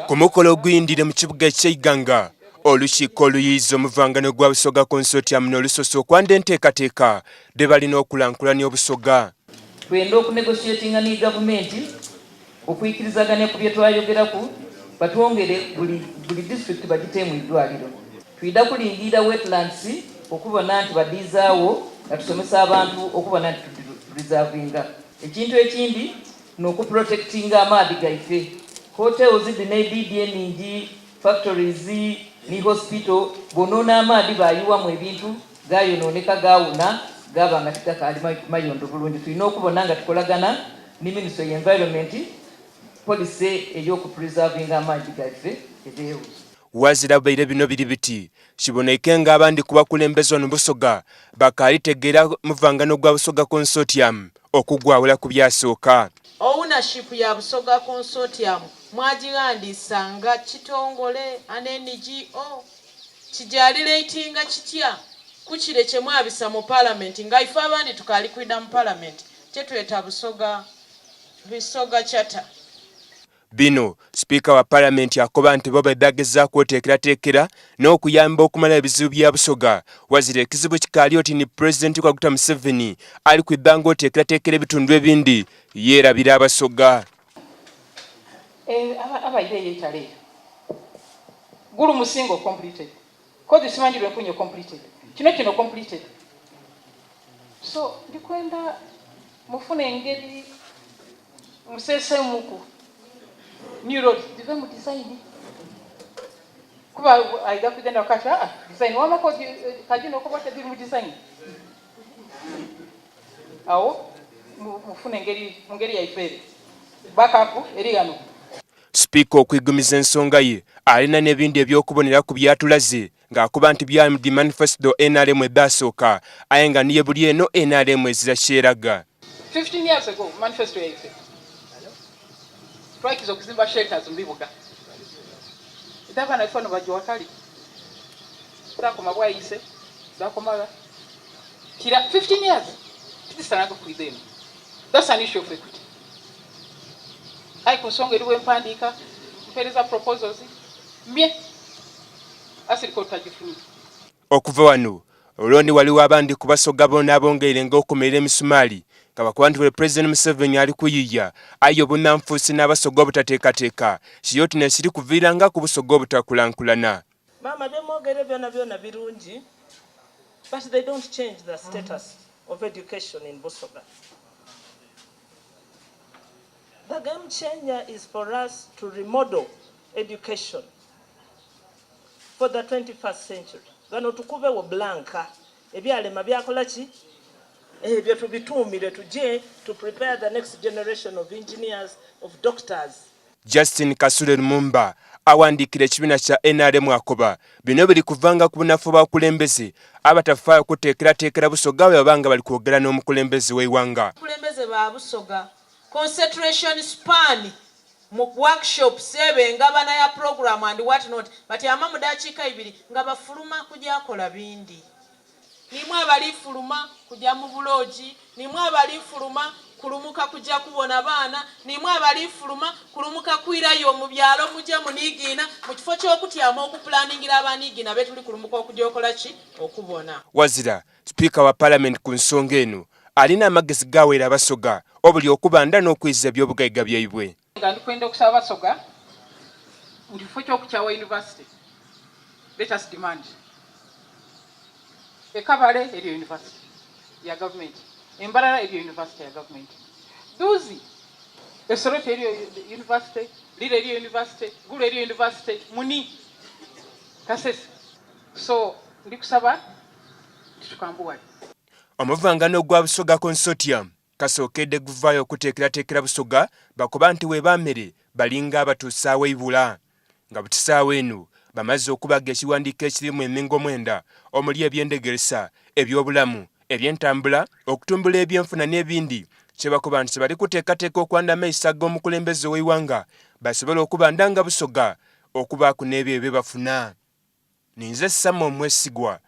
Ku mukolo oguyindire mu kibuga eky'e Iganga, olukiiko oluyiiza omuvangano gwa Busoga Consortium n'olusoose okwanda enteekateeka dhebalina okulankulania Obusoga. Twenda okunegotiatinga ni gavumenti okwikirizagania ku byetwayogeraku batwongere buli buli disitulikiti bagiteemu eidwaliro. Twidha kulingirira wetlands okubona nti badhiizaagho nga tusomesa abantu okubona nti tudirizavinga. Ekintu ekindi N'okuprotectinga amaadhi gaife. Hotels dhino edhidhi eningi, factories ni hospital bonoona amaadhi bayuwamu ebintu gayononeka gawuna gaba nga tigakaali mayondo bulungi. Tulina okubona nga tukolagana ni ministry ye environment policy eyokupreservinga amaadhi gaife ebeewo. Wazira baire bino biri biti, kiboneike nga abandi ku bakulembeze wano mu Busoga bakaali tegeera muvangano gwa Busoga Consortium okugwawula ku byasooka. Ownership ya Busoga Consortium mwagighandiisa nga kitongole, an NGO? Kigyalilatinga kitya ku kire kye mwabisa mu Palamenti nga ife abandi tukaali kwidha mu Palamenti kye tweta Busoga Busoga Charter? Bino sipiika wa palamenti akoba nti bo bebagezaaku oteekerateekera n'okuyamba okumala ebizibu bya Busoga wazira ekizibu kikaali oti ni pulezidenti Kaguta Museveni ali kwidha nga oteekerateekera ebitundu ebindi yeerabira Abasoga. Eh, abaire eyo eitale eyo gulu musingo completed kozi simanyi lwenkunyo completed kino kino completed so ndikwenda mufune engeri Museeseemuku new roads dhive mu design kuba aidha kwidha nakati aa design wama kajino okoba tedhiri mu design awo mufune engeri mu ngeri yaife ere backup eri ghano. Sipiika okwigumiza ensonga ye alina n'ebindi eby'okuboneraku by'atulaze ng'akoba nti byali mu dhi manifesto dho nrm edhaasooka aye nga ni ye buli eno nrm ezira ky'eraga. 15 years ago manifesto yaife twakiza okuzimba shelters mu bibuga era abaana baife bano bajja wakali zakoma bwayise zakomagha kira 15 years tizisananga kwidha eno that's an issue of equity aye ku nsonga eri bwempandiika mpeereza proposals mye asirika otagifunye Okuva wano olwo ni waliwo abandi ku Basoga boona abongeire nga okumerera emisumaali nga bakoba nti buli Pulezidenti Museveni ali kuyiiya aye obunanfuusi n'Abasoga obutateekateeka kiri oti n'ekiri kuviirangaku Busoga obutakulankulana. Maama byemwogere byona byona birungi but they don't change the status of education in Busoga. The game changer is for us to remodel education for the 21st century. Gano tukubewo blanka ebyalema byakola ki ebyo tubituumire tuje to prepare the next generation of engineers of doctors. Justin Kasule Lumumba awandiikira ekibiina kya nrm akoba bino biri kuvanga ku bunafu bw'abakulembeze abatafaayo kuteekerateekera Busoga bwe baba nga bali kwogera n'omukulembeze w'eighanga. Abakulembeze ba Busoga concentration span mu workshops ebe engabana ya program and what not batyama mu dakiika ibiri nga bafuluma kuja kola bindi. Nimwe abalifuluma kuja mu buloogi, nimwe abalifuluma kulumuka kuja kubona baana, nimwe abalifuluma kulumuka kwirayo mu byalo muje muniigiina mu kifo ky'okutyama okupulaningira abaniigiina be tuli kulumuka okuja okola ki? Okubona. Wazira Sipiika wa Palamenti ku nsonga eno alina amagezi gaaweera Abasoga obuli okubanda n'okwiza eby'obugaiga byaibwe. Nga ndi kwenda okusaba Abasoga nti kifo ky'okukyawa University, let us demand e Kabale eriyo University ya Gavumenti, e Mbarara eriyo University ya Gavumenti, Duzi e Soroti eriyo University, Lira eriyo University, Gulu eriyo University, Muni, Kasese. So ndi kusaba titukambuwale. Omuvangano gwa Busoga Consortium kasookedde guvaayo okuteekerateekera Busoga bakoba nti webaamere balinga abatuusaawo eibula nga buti saawa eno bamaze okubaga ekiwandiiko ekirimu emingo mwenda omuli ebyendegeresa, ebyobulamu, ebyentambula, okutumbula ebyenfuna n'ebindi kyebakoba nti kyebali kuteekateeka okwanda amaiso ag'omukulembeze ow'eighanga basobole okubanda nga Busoga okubaaku n'ebyo byebafuna. Ninze Samuel Mwesigwa.